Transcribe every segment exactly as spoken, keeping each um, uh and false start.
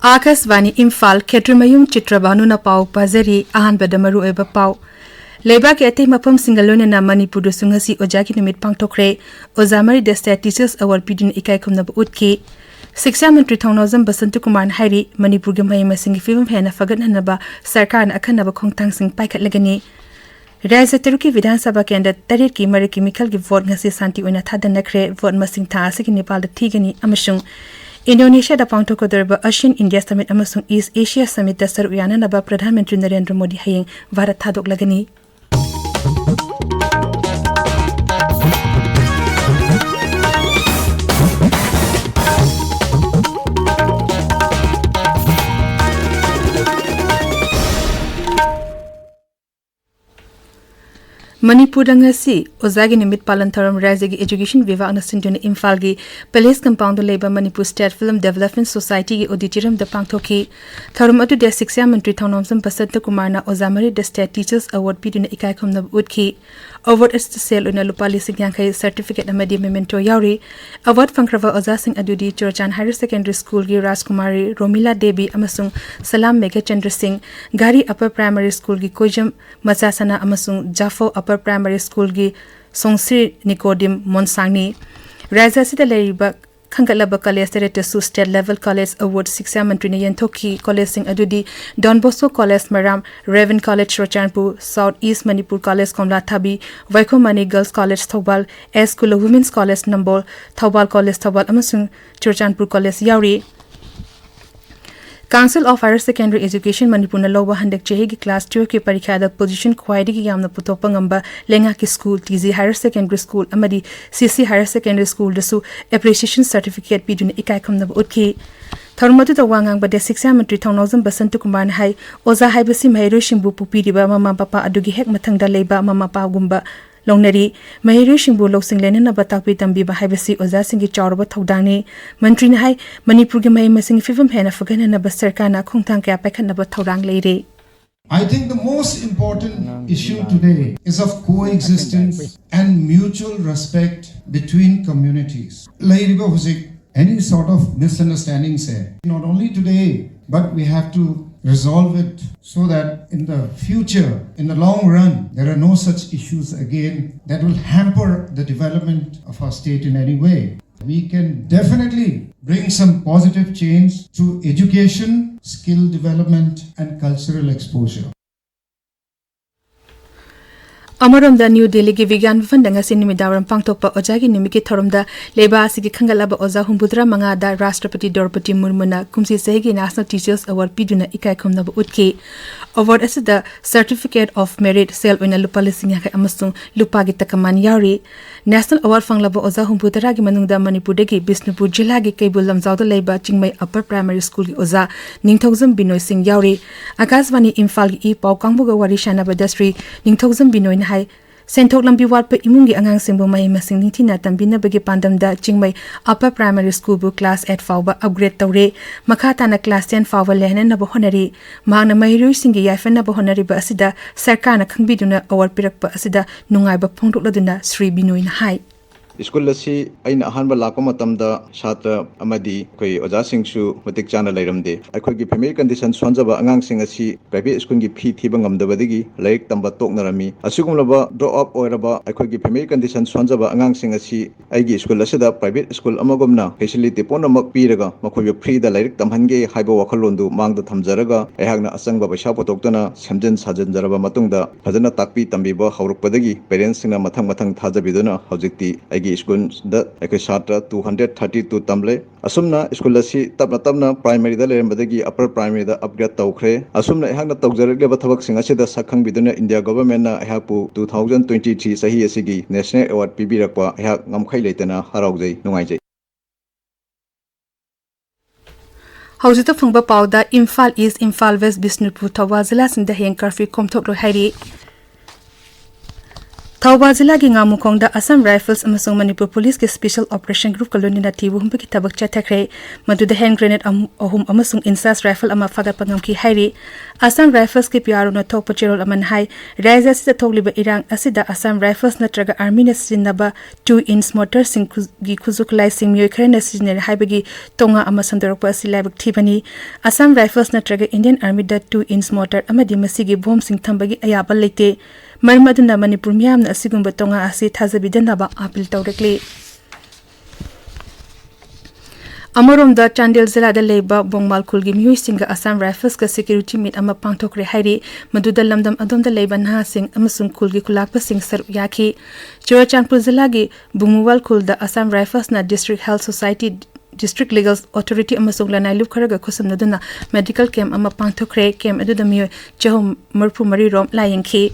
ꯑꯥꯀꯥꯁꯕꯥꯅꯤ ꯏꯝꯐꯥꯜ, ꯈꯦꯇ꯭ꯔꯤꯃꯌꯨꯝ ꯆꯤꯇ꯭ꯔꯕꯥꯅꯨꯅ ꯄꯥꯎ ꯄꯥꯖꯔꯤ꯫ ꯑꯍꯥꯟꯕꯗ ꯃꯔꯨꯑꯣꯏꯕ ꯄꯥꯎ꯫ ꯂꯩꯕꯥꯛꯀꯤ ꯑꯇꯩ ꯃꯐꯝꯁꯤꯡꯒ ꯂꯣꯏꯅꯅ ꯃꯅꯤꯄꯨꯔꯗꯁꯨ ꯉꯁꯤ ꯑꯣꯖꯥꯒꯤ ꯅꯨꯃꯤꯠ ꯄꯥꯡꯊꯣꯛꯈ꯭ꯔꯦ꯫ ꯑꯣꯖꯥ ꯃꯔꯤ ꯗꯁꯇ Teachers Award ꯄꯤꯗꯨꯅ ꯏꯀꯥꯏ ꯈꯨꯝꯅꯕ ꯎꯠꯈꯤ꯫ ꯁꯤꯛꯁꯥ ꯃꯟꯇ꯭ꯔꯤ ꯊꯧꯅꯥꯎꯖꯝ ꯕꯁꯟꯇꯀꯨꯃꯥꯔꯅ ꯍꯥꯏꯔꯤ, ꯃꯅꯤꯄꯨꯔꯒꯤ ꯃꯍꯩ ꯃꯁꯤꯡꯒꯤ ꯐꯤꯕꯝ ꯍꯦꯟꯅ ꯐꯒꯠꯍꯟꯅꯕ ꯁꯔꯀꯥꯔꯅ ꯑꯈꯟꯅꯕ ꯈꯣꯡꯊꯥꯡꯁꯤꯡ ꯄꯥꯏꯈꯠꯂꯒꯅꯤ꯫ ꯔꯥꯖ꯭ꯌ ꯇꯔꯨꯛꯀꯤ ꯕꯤꯙꯥꯟ ꯁꯚꯥ ꯀꯦꯟꯗ꯭ꯔ ꯇꯔꯦꯠꯀꯤ ꯃꯔꯛꯀꯤ ꯃꯤꯈꯜꯒꯤ ꯚꯣꯠ ꯉꯁꯤ ꯁꯥꯟꯇꯤ ꯑꯣꯏꯅ ꯊꯥꯗꯅꯈ꯭ꯔꯦ꯫ ꯚꯣꯠ ꯃꯁꯤꯡ ꯊꯥ ꯑꯁꯤꯒꯤ ꯅꯤꯄꯥꯜꯗ ꯊꯤꯒꯅꯤ ꯑꯃꯁꯨꯡ ꯏꯟꯗꯣꯅꯦꯁꯤꯌꯥꯗ ꯄꯥꯡꯊꯣꯛꯀꯗꯧꯔꯤꯕ ASEAN India Summit ꯑꯃꯁꯨꯡ East Asia Summitꯇ ꯁꯔꯨꯛ ꯌꯥꯅꯅꯕ ꯄ꯭ꯔꯙꯥꯟ ꯃꯟꯇ꯭ꯔꯤ ꯅꯔꯦꯟꯗ꯭ꯔ ꯃꯣꯗꯤ ꯍꯌꯦꯡ ꯚꯥꯔꯠ ꯊꯥꯗꯣꯛꯂꯒꯅꯤ꯫ ꯃꯅꯤꯄꯨꯔꯗ ꯉꯁꯤ ꯑꯣꯖꯥꯒꯤ ꯅꯨꯃꯤꯠ ꯄꯥꯂꯟ ꯊꯧꯔꯝ ꯔꯥꯖ꯭ꯌꯒꯤ Education ꯕꯤꯚꯥꯒꯅ ꯁꯤꯟꯗꯨꯅ ꯏꯝꯐꯥꯜꯒꯤ Palace Compoundꯗ ꯂꯩꯕ ꯃꯅꯤꯄꯨꯔ State Film Development Societyꯒꯤ auditoriumꯗ ꯄꯥꯡꯊꯣꯛꯈꯤ꯫ ꯊꯧꯔꯝ ꯑꯗꯨꯗ ꯁꯤꯛꯁꯥ ꯃꯟꯇ꯭ꯔꯤ ꯊꯧꯅꯥꯎꯖꯝ ꯕꯁꯟꯇꯀꯨꯃꯥꯔꯅ ꯑꯣꯖꯥ ꯃꯔꯤ ꯗꯁꯇ Teachers Award ꯄꯤꯗꯨꯅ ꯏꯀꯥꯏ ꯈꯨꯝꯅꯕ ꯎꯠꯈꯤ꯫ Award ꯑꯁꯤꯗ ꯁꯦꯜ ꯑꯣꯏꯅ ꯂꯨꯄꯥ ꯂꯤꯁꯤꯡ ꯌꯥꯡꯈꯩ, certificate ꯑꯃꯗꯤ memento ꯌꯥꯎꯔꯤ꯫ Award ꯐꯪꯈ꯭ꯔꯕ ꯑꯣꯖꯥꯁꯤꯡ ꯑꯗꯨꯗꯤ ꯆꯨꯔꯆꯥꯟ Higher Secondary Schoolꯒꯤ ꯔꯥꯖꯀꯨꯃꯥꯔꯤ ꯔꯣꯃꯤꯂꯥ ꯗꯦꯕꯤ ꯑꯃꯁꯨꯡ ꯁꯂꯥꯝ ꯃꯦꯘꯆꯟꯗ꯭ꯔ ꯁꯤꯡ, ꯘꯔꯤ Upper Primary Schoolꯒꯤ ꯀꯣꯏꯖꯝ ꯃꯆꯥꯁꯅꯥ ꯑꯃꯁꯨꯡ ꯖꯥꯐꯧ Upper Primary Schoolꯒꯤ ꯁꯣꯡꯁ꯭ꯔꯤ ꯅꯤꯀꯣꯗꯤꯝ ꯃꯣꯟꯁꯥꯡꯅꯤ꯫ ꯔꯥꯖ꯭ꯌ ꯑꯁꯤꯗ ꯂꯩꯔꯤꯕ ꯈꯟꯒꯠꯂꯕ ꯀꯣꯂꯦꯖ ꯇꯔꯦꯠꯇꯁꯨ State Level College Award ꯁꯤꯛꯁꯥ ꯃꯟꯇ꯭ꯔꯤꯅ ꯌꯦꯟꯊꯣꯛꯈꯤ꯫ ꯀꯣꯂꯦꯖꯁꯤꯡ ꯑꯗꯨꯗꯤ Don Bosco College ꯃꯔꯥꯝ, Raven College Churachandpur, South East Manipur College ꯀꯣꯝꯂꯥꯊꯥꯕꯤ, Waikhom Mani Girls College Thoubal, S Kula Women's College ꯅꯝꯕꯣꯜ, ꯊꯧꯕꯥꯜ College ꯊꯧꯕꯥꯜ ꯑꯃꯁꯨꯡ ꯆꯨꯔꯆꯥꯟꯄꯨꯔ College ꯌꯥꯎꯔꯤ꯫ Council of Higher Secondary Education ꯃꯅꯤꯄꯨꯔꯅ ꯂꯧꯕ ꯍꯟꯗꯛ ꯆꯍꯤꯒꯤ class twelveꯀꯤ ꯄꯔꯤꯈꯥꯗ position ꯈ꯭ꯋꯥꯏꯗꯒꯤ ꯌꯥꯝꯅ ꯄꯨꯊꯣꯛꯄ ꯉꯝꯕ ꯂꯩꯉꯥꯛꯀꯤ school, T G Higher Secondary School ꯑꯃꯗꯤ C C Higher Secondary Schoolꯗꯁꯨ appreciation certificate ꯄꯤꯗꯨꯅ ꯏꯀꯥꯏ ꯈꯨꯝꯅꯕ ꯎꯠꯈꯤ꯫ ꯊꯧꯔꯝ ꯑꯗꯨꯗ ꯋꯥ ꯉꯥꯡꯕꯗ ꯁꯤꯛꯁꯥ ꯃꯟꯇ꯭ꯔꯤ ꯊꯧꯅꯥꯎꯖꯝ ꯕꯁꯟꯇꯀꯨꯃꯥꯔꯅ ꯍꯥꯏ, ꯑꯣꯖꯥ ꯍꯥꯏꯕꯁꯤ ꯃꯍꯩꯔꯣꯏꯁꯤꯡꯕꯨ ꯄꯣꯛꯄꯤꯔꯤꯕ ꯃꯃꯥ ꯃꯄꯥ ꯑꯗꯨꯒꯤ ꯍꯦꯛ ꯃꯊꯪꯗ ꯂꯩꯕ ꯃꯃꯥ ꯃꯄꯥꯒꯨꯝꯕ ꯂꯧꯅꯔꯤ꯫ ꯃꯍꯩꯔꯣꯏꯁꯤꯡꯕꯨ ꯂꯧꯁꯤꯡ ꯂꯩꯅꯅꯕ ꯇꯥꯛꯄꯤ ꯇꯝꯕꯤꯕ ꯍꯥꯏꯕꯁꯤ ꯑꯣꯖꯥꯁꯤꯡꯒꯤ ꯆꯥꯎꯔꯕ ꯊꯧꯗꯥꯡꯅꯤ꯫ ꯃꯟꯇ꯭ꯔꯤꯅ ꯍꯥꯏ, ꯃꯅꯤꯄꯨꯔꯒꯤ ꯃꯍꯩ ꯃꯁꯤꯡꯒꯤ ꯐꯤꯕꯝ ꯍꯦꯟꯅ ꯐꯒꯠꯍꯟꯅꯕ ꯁꯔꯀꯥꯔꯅ ꯈꯣꯡꯊꯥꯡ ꯀꯌꯥ ꯄꯥꯏꯈꯠꯅꯕ ꯊꯧꯔꯥꯡ ꯂꯩꯔꯤ꯫ I think the most important issue today is of coexistence and mutual respect between communities. ꯂꯩꯔꯤꯕ ꯍꯧꯖꯤꯛ any sort of misunderstandings here. Not only today, but we have to resolve it so that in the future, in the long run, there are no such issues again that will hamper the development of our state in any way. We can definitely bring some positive change through education, skill development, and cultural exposure. ꯑꯃꯔꯣꯝꯗ, new ꯗꯦꯜꯂꯤꯒꯤ ꯕꯤꯒ꯭ꯌꯥꯟ ꯚꯕꯟꯗ ꯉꯁꯤ ꯅꯨꯃꯤꯗꯥꯡꯋꯥꯏꯔꯝ ꯄꯥꯡꯊꯣꯛꯄ ꯑꯣꯖꯥꯒꯤ ꯅꯨꯃꯤꯠꯀꯤ ꯊꯧꯔꯝꯗ ꯂꯩꯕꯥꯛ ꯑꯁꯤꯒꯤ ꯈꯟꯒꯠꯂꯕ ꯑꯣꯖꯥ ꯍꯨꯝꯐꯨꯇꯔꯥ ꯃꯉꯥꯗ ꯔꯥꯁꯇ꯭ꯔꯄꯇꯤ ꯗ꯭ꯔꯧꯄꯗꯤ ꯃꯨꯔꯃꯨꯅ ꯀꯨꯝꯁꯤ ꯆꯍꯤꯒꯤ National Teachers Award ꯄꯤꯗꯨꯅ ꯏꯀꯥꯏ ꯈꯨꯝꯅꯕ ꯎꯠꯈꯤ꯫ Award ꯑꯁꯤꯗ Certificate of Merit, ꯁꯦꯜ ꯑꯣꯏꯅ ꯂꯨꯄꯥ ꯂꯤꯁꯤꯡ ꯌꯥꯡꯈꯩ ꯑꯃꯁꯨꯡ ꯂꯨꯄꯥꯒꯤ ꯇꯀꯃꯥꯟ ꯌꯥꯎꯔꯤ꯫ National Award ꯐꯪꯂꯕ ꯑꯣꯖꯥ ꯍꯨꯝꯐꯨꯇꯔꯥꯒꯤ ꯃꯅꯨꯡꯗ ꯃꯅꯤꯄꯨꯔꯗꯒꯤ ꯕꯤꯁꯅꯨꯄꯨꯔ ꯖꯤꯂꯥꯒꯤ ꯀꯩꯕꯨꯜ ꯂꯝꯖꯥꯎꯗ ꯂꯩꯕ ꯆꯤꯡꯃꯩ Upper Primary Schoolꯒꯤ ꯑꯣꯖꯥ ꯅꯤꯡꯊꯧꯖꯝ ꯕꯤꯅꯣꯏ ꯁꯤꯡ ꯌꯥꯎꯔꯤ꯫ ꯑꯀꯥꯁꯕꯥꯅꯤ ꯏꯝꯐꯥꯜꯒꯤ ꯏ ꯄꯥꯎ ꯀꯥꯡꯕꯨꯒ ꯋꯥꯔꯤ ꯁꯥꯟꯅꯕꯗ ꯁ꯭ꯔꯤ ꯅꯤꯡꯊꯧꯖꯝ ꯕꯤꯅꯣꯏꯅ ꯍꯥꯏ, ꯁꯦꯟꯊꯣꯛ ꯂꯝꯕꯤ ꯋꯥꯠꯄ ꯏꯃꯨꯡꯒꯤ ꯑꯉꯥꯡꯁꯤꯡꯕꯨ ꯃꯍꯩ ꯃꯁꯤꯡ ꯅꯤꯡꯊꯤꯅ ꯇꯝꯕꯤꯅꯕꯒꯤ ꯄꯥꯟꯗꯝꯗ ꯆꯤꯡꯃꯩ Upper Primary Schoolꯕꯨ class eight ꯐꯥꯎꯕ upgrade ꯇꯧꯔꯦ꯫ ꯃꯈꯥ ꯇꯥꯅ class ten ꯐꯥꯎꯕ ꯂꯩꯍꯟꯅꯕ ꯍꯣꯠꯅꯔꯤ꯫ ꯃꯍꯥꯛꯅ ꯃꯍꯩꯔꯣꯏꯁꯤꯡꯒꯤ ꯌꯥꯏꯐꯅꯕ ꯍꯣꯠꯅꯔꯤꯕ ꯑꯁꯤꯗ ꯁꯔꯀꯥꯔꯅ ꯈꯪꯕꯤꯗꯨꯅ award ꯄꯤꯔꯛꯄ ꯑꯁꯤꯗ ꯅꯨꯡꯉꯥꯏꯕ ꯐꯣꯡꯗꯣꯛꯂꯗꯨꯅ ꯁ꯭ꯔꯤ ꯕꯤꯅꯣꯏꯅ ꯍꯥꯏ꯫ ꯁ꯭ꯀꯨꯜ ꯑꯁꯤ ꯑꯩꯅ ꯑꯍꯥꯟꯕ ꯂꯥꯛꯄ ꯃꯇꯝꯗ ꯁꯥꯇ꯭ꯔ ꯑꯃꯗꯤ ꯑꯩꯈꯣꯏ ꯑꯣꯖꯥꯁꯤꯡꯁꯨ ꯃꯇꯤꯛ ꯆꯥꯅ ꯂꯩꯔꯝꯗꯦ꯫ ꯑꯩꯈꯣꯏꯒꯤ family condition ꯁꯣꯟꯖꯕ ꯑꯉꯥꯡꯁꯤꯡ ꯑꯁꯤ private ꯁ꯭ꯀꯨꯜꯒꯤ ꯐꯤ ꯊꯤꯕ ꯉꯝꯗꯕꯗꯒꯤ ꯂꯥꯏꯔꯤꯛ ꯇꯝꯕ ꯇꯣꯛꯅꯔꯝꯃꯤ꯫ ꯑꯁꯤꯒꯨꯝꯂꯕ drop out ꯑꯣꯏꯔꯕ ꯑꯩꯈꯣꯏꯒꯤ family condition ꯁꯣꯟꯖꯕ ꯑꯉꯥꯡꯁꯤꯡ ꯑꯁꯤ ꯑꯩꯒꯤ ꯁ꯭ꯀꯨꯜ ꯑꯁꯤꯗ private ꯁ꯭ꯀꯨꯜ ꯑꯃꯒꯨꯝꯅ facility ꯄꯨꯝꯅꯃꯛ ꯄꯤꯔꯒ ꯃꯈꯣꯏꯕꯨ freeꯗ ꯂꯥꯏꯔꯤꯛ ꯇꯝꯍꯟꯒꯦ ꯍꯥꯏꯕ ꯋꯥꯈꯜꯂꯣꯟꯗꯨ ꯃꯥꯡꯗ ꯊꯝꯖꯔꯒ ꯑꯩꯍꯥꯛꯅ ꯑꯆꯪꯕ ꯄꯩꯁꯥ ꯄꯨꯊꯣꯛꯇꯨꯅ ꯁꯦꯝꯖꯤꯟ ꯁꯥꯖꯤꯟꯖꯔꯕ ꯃꯇꯨꯡꯗ ꯐꯖꯅ ꯇꯥꯛꯄꯤ ꯇꯝꯕꯤꯕ ꯍꯧꯔꯛꯄꯗꯒꯤ parents ꯁꯤꯡꯅ ꯃꯊꯪ ꯃꯊꯪ ꯊꯥꯖꯕꯤꯗꯨꯅ ꯍꯧꯖꯤꯛꯇꯤ ꯑꯩꯒꯤ ꯁ꯭ꯀꯨꯜꯗ ꯑꯩꯈꯣꯏ ꯁꯥꯇ꯭ꯔ two hundred thirty two ꯇꯝꯂꯦ꯫ ꯑꯁꯨꯝꯅ ꯁ꯭ꯀꯨꯜ ꯑꯁꯤ ꯇꯞꯅ ꯇꯞꯅ primaryꯗ ꯂꯩꯔꯝꯕꯗꯒꯤ Upper Primaryꯗ upgrade ꯇꯧꯈ꯭ꯔꯦ꯫ ꯑꯁꯨꯝꯅ ꯑꯩꯍꯥꯛꯅ ꯇꯧꯖꯔꯛꯂꯤꯕ ꯊꯕꯛꯁꯤꯡ ꯑꯁꯤꯗ ꯁꯛ ꯈꯪꯕꯤꯗꯨꯅ India Governmentꯅ ꯑꯩꯍꯥꯛꯄꯨ two thousand twenty three ꯆꯍꯤ ꯑꯁꯤꯒꯤ National Award ꯄꯤꯕꯤꯔꯛꯄ ꯑꯩꯍꯥꯛ ꯉꯝꯈꯩ ꯂꯩꯇꯅ ꯍꯔꯥꯎꯖꯩ, ꯅꯨꯡꯉꯥꯏꯖꯩ꯫ ꯍꯧꯖꯤꯛꯇ ꯐꯪꯕ ꯄꯥꯎꯗ ꯏꯝꯐꯥꯜ ꯏꯁ, ꯏꯝꯐꯥꯜ ꯋꯦꯁ, ꯕꯤꯁꯅꯨꯄꯨꯔ, ꯊꯧꯕꯥꯜ ꯖꯤꯂꯥꯁꯤꯡꯗ ꯍꯌꯦꯡ curfew ꯀꯣꯝꯊꯣꯛꯂꯣꯏ ꯍꯥꯏꯔꯤ꯫ ꯊꯧꯕꯥꯜ ꯖꯤꯂꯥꯒꯤ ꯉꯥꯃꯨꯈꯣꯡꯗ Assam Rifles ꯑꯃꯁꯨꯡ ꯃꯅꯤꯄꯨꯔ ꯄꯨꯂꯤꯁꯀꯤ Special Operation Groupꯀ ꯂꯣꯏꯅꯅ ꯊꯤꯕ ꯍꯨꯝꯕꯒꯤ ꯊꯕꯛ ꯆꯠꯊꯈ꯭ꯔꯦ꯫ ꯃꯗꯨꯗ hand grenade ꯑꯍꯨꯝ ꯑꯃꯁꯨꯡ INSAS rifle ꯑꯃ ꯐꯥꯒꯠꯄ ꯉꯝꯈꯤ ꯍꯥꯏꯔꯤ꯫ Assam Riflesꯀꯤ PROꯅ ꯊꯣꯛꯄ ꯆꯦꯔꯣꯜ ꯑꯃꯅ ꯍꯥꯏ, ꯔꯥꯖ꯭ꯌ ꯑꯁꯤꯗ ꯊꯣꯛꯂꯤꯕ ꯏꯔꯥꯡ ꯑꯁꯤꯗ Assam Rifles ꯅꯠꯇ꯭ꯔꯒ Armyꯅ ꯁꯤꯖꯤꯟꯅꯕ two inch mortarꯁꯤꯡꯒꯤ ꯈꯨꯠꯁꯨ ꯈꯨꯠꯂꯥꯏꯁꯤꯡ ꯃꯤꯑꯣꯏ ꯈꯔꯅ ꯁꯤꯖꯤꯟꯅꯔꯦ ꯍꯥꯏꯕꯒꯤ ꯇꯣꯉꯥ ꯑꯃ ꯁꯟꯗꯣꯔꯛꯄ ꯑꯁꯤ ꯂꯥꯏꯕꯛ ꯊꯤꯕꯅꯤ꯫ Assam Rifles ꯅꯠꯇ꯭ꯔꯒ Indian Armyꯗ two inch mortar ꯑꯃꯗꯤ ꯃꯁꯤꯒꯤ ꯕꯣꯝꯁꯤꯡ ꯊꯝꯕꯒꯤ ꯑꯌꯥꯕ ꯂꯩꯇꯦ꯫ ꯃꯔꯝ ꯑꯗꯨꯅ ꯃꯅꯤꯄꯨꯔ ꯃꯤꯌꯥꯝꯅ ꯑꯁꯤꯒꯨꯝꯕ ꯇꯣꯉꯥ ꯑꯁꯤ ꯊꯥꯖꯕꯤꯗꯅꯕ ꯑꯥꯄꯤꯜ ꯇꯧꯔꯛꯂꯤ꯫ ꯑꯃꯔꯣꯝꯗ, ꯆꯥꯟꯗꯦꯜ ꯖꯤꯂꯥꯗ ꯂꯩꯕ ꯕꯣꯡꯃꯥꯜ ꯈꯨꯜꯒꯤ ꯃꯤꯑꯣꯏꯁꯤꯡꯒ Assam Riflesꯀ security meet ꯑꯃ ꯄꯥꯡꯊꯣꯛꯈ꯭ꯔꯦ ꯍꯥꯏꯔꯤ꯫ ꯃꯗꯨꯗ ꯂꯝꯗꯝ ꯑꯗꯣꯝꯗ ꯂꯩꯕ ꯅꯍꯥꯁꯤꯡ ꯑꯃꯁꯨꯡ ꯈꯨꯜꯒꯤ ꯈꯨꯂꯥꯛꯄꯁꯤꯡ ꯁꯔꯨꯛ ꯌꯥꯈꯤ꯫ ꯆꯨꯔꯆꯥꯟꯄꯨꯔ ꯖꯤꯂꯥꯒꯤ ꯕꯨꯡꯃꯨꯋꯥꯜ ꯈꯨꯜꯗ Assam Riflesꯅ District Health Society, District Legal Authority ꯑꯃꯁꯨꯡ ꯂꯅꯥꯏ ꯂꯨꯞ ꯈꯔꯒ ꯈꯨꯠꯁꯝꯅꯗꯨꯅ medical camp ꯑꯃ ꯄꯥꯡꯊꯣꯛꯈ꯭ꯔꯦ꯫ Camp ꯑꯗꯨꯗ ꯃꯤꯑꯣꯏ ꯆꯍꯨꯝ ꯃꯔꯤꯐꯨ ꯃꯔꯤ ꯔꯣꯝ ꯂꯥꯌꯦꯡꯈꯤ꯫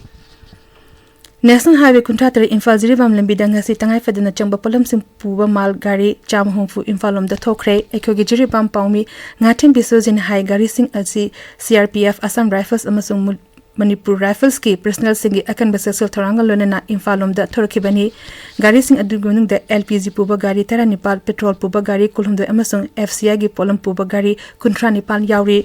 National Highway ꯀꯨꯟꯊ꯭ꯔꯥ ꯇꯔꯦꯠ ꯏꯝꯐꯥꯜ ꯖꯤꯔꯤꯕꯥꯝ ꯂꯝꯕꯤꯗ ꯉꯁꯤ ꯇꯉꯥꯏ ꯐꯗꯅ ꯆꯪꯕ ꯄꯣꯠꯂꯝꯁꯤꯡ ꯄꯨꯕ ꯃꯥꯜ ꯒꯥꯔꯤ ꯆꯥꯝꯃ ꯍꯨꯝꯐꯨ ꯏꯝꯐꯥꯜ ꯂꯣꯝꯗ ꯊꯣꯛꯈ꯭ꯔꯦ꯫ ꯑꯩꯈꯣꯏꯒꯤ ꯖꯤꯔꯤꯕꯥꯝ ꯄꯥꯎꯃꯤ ꯉꯥꯊꯦꯝ ꯕꯤꯁꯣꯖꯤꯟ ꯍꯥꯏ, ꯒꯥꯔꯤꯁꯤꯡ ꯑꯁꯤ CRPF, Assam Rifles ꯑꯃꯁꯨꯡ ꯃꯨ-, ꯃꯅꯤꯄꯨꯔ Riflesꯀꯤ personnelꯁꯤꯡꯒꯤ ꯑꯀꯟꯕ ꯆꯦꯛꯁꯤꯜ ꯊꯧꯔꯥꯡꯒ ꯂꯣꯏꯅꯅ ꯏꯝꯐꯥꯜ ꯂꯣꯝꯗ ꯊꯣꯔꯛꯈꯤꯕꯅꯤ꯫ ꯒꯥꯔꯤꯁꯤꯡ ꯑꯗꯨꯒꯤ ꯃꯅꯨꯡꯗ LPG ꯄꯨꯕ ꯒꯥꯔꯤ ꯇꯔꯥꯅꯤꯄꯥꯜ, petrol ꯄꯨꯕ ꯒꯥꯔꯤ ꯀꯨꯟꯍꯨꯝꯗꯣꯏ ꯑꯃꯁꯨꯡ FCIꯒꯤ ꯄꯣꯠꯂꯝ ꯄꯨꯕ ꯒꯥꯔꯤ ꯀꯨꯟꯊ꯭ꯔꯥ ꯅꯤꯄꯥꯜ ꯌꯥꯎꯔꯤ꯫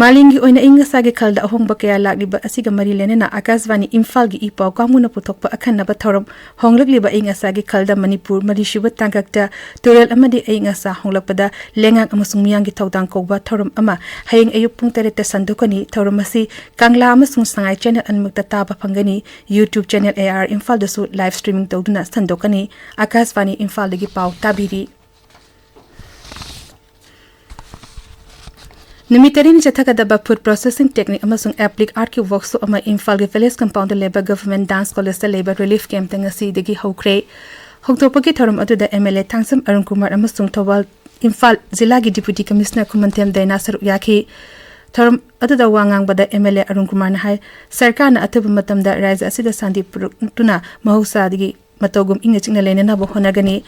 ꯃꯥꯂꯦꯝꯒꯤ ꯑꯣꯏꯅ ꯑꯏꯪ ꯑꯁꯥꯒꯤ ꯈꯜꯗ ꯑꯍꯣꯡꯕ ꯀꯌꯥ ꯂꯥꯛꯂꯤꯕ ꯑꯁꯤꯒ ꯃꯔꯤ ꯂꯩꯅꯅ ꯑꯀꯥꯁꯕꯥꯅꯤ ꯏꯝꯐꯥꯜꯒꯤ ꯏ ꯄꯥꯎ ꯀꯥꯡꯕꯨꯅ ꯄꯨꯊꯣꯛꯄ ꯑꯈꯟꯅꯕ ꯊꯧꯔꯝ ꯍꯣꯡꯂꯛꯂꯤꯕ ꯑꯏꯪ ꯑꯁꯥꯒꯤ ꯈꯜꯗ ꯃꯅꯤꯄꯨꯔ ꯃꯔꯤꯁꯨꯕ ꯇꯥꯡꯀꯛꯇ ꯇꯨꯔꯦꯜ ꯑꯃꯗꯤ ꯑꯏꯪ ꯑꯁꯥ ꯍꯣꯡꯂꯛꯄꯗ ꯂꯩꯉꯥꯛ ꯑꯃꯁꯨꯡ ꯃꯤꯌꯥꯝꯒꯤ ꯊꯧꯗꯥꯡ ꯀꯧꯕ ꯊꯧꯔꯝ ꯑꯃ ꯍꯌꯦꯡ ꯑꯌꯨꯛ ꯄꯨꯡ ꯇꯔꯦꯠꯇ ꯁꯟꯗꯣꯛꯀꯅꯤ꯫ ꯊꯧꯔꯝ ꯑꯁꯤ ꯀꯪꯂꯥ ꯑꯃꯁꯨꯡ ꯁꯉꯥꯏ channel ꯑꯅꯤꯃꯛꯇ ꯇꯥꯕ ꯐꯪꯒꯅꯤ꯫ YouTube channel AR ꯏꯝꯐꯥꯜꯗꯁꯨ live streaming ꯇꯧꯗꯨꯅ ꯁꯟꯗꯣꯛꯀꯅꯤ꯫ ꯑꯀꯥꯁꯕꯥꯅꯤ ꯏꯝꯐꯥꯜꯗꯒꯤ ꯄꯥꯎ ꯇꯥꯕꯤꯔꯤ꯫ ꯅꯨꯃꯤꯠ ꯇꯔꯦꯠꯅꯤ ꯆꯠꯊꯒꯗꯕ food processing technique ꯑꯃꯁꯨꯡ applique artꯀꯤ workshop ꯑꯃ ꯏꯝꯐꯥꯜꯒꯤ village compoundꯗ ꯂꯩꯕ Government Dance Collegeꯇ ꯂꯩꯕ relief campꯇ ꯉꯁꯤꯗꯒꯤ ꯍꯧꯈ꯭ꯔꯦ꯫ ꯍꯧꯗꯣꯛꯄꯒꯤ ꯊꯧꯔꯝ ꯑꯗꯨꯗ MLA ꯊꯥꯡꯖꯝ ꯑꯔꯨꯟ ꯀꯨꯃꯥꯔ ꯑꯃꯁꯨꯡ ꯊꯧꯕꯥꯜ, ꯏꯝꯐꯥꯜ ꯖꯤꯂꯥꯒꯤ Deputy Commissioner ꯈꯨꯃꯟꯊꯦꯝ ꯗꯥꯏꯅꯥ ꯁꯔꯨꯛ ꯌꯥꯈꯤ꯫ ꯊꯧꯔꯝ ꯑꯗꯨꯗ ꯋꯥ ꯉꯥꯡꯕꯗ MLA ꯑꯔꯨꯟ ꯀꯨꯃꯥꯔꯅ ꯍꯥꯏ, ꯁꯔꯀꯥꯔꯅ ꯑꯊꯨꯕ ꯃꯇꯝꯗ ꯔꯥꯖ꯭ꯌ ꯑꯁꯤꯗ ꯁꯥꯟꯇꯤ ꯄꯨꯔꯛꯇꯨꯅ ꯃꯍꯧꯁꯥꯗꯒꯤ ꯃꯇꯧꯒꯨꯝ ꯏꯪꯅ ꯆꯤꯛꯅ ꯂꯩꯅꯅꯕ ꯍꯣꯠꯅꯒꯅꯤ꯫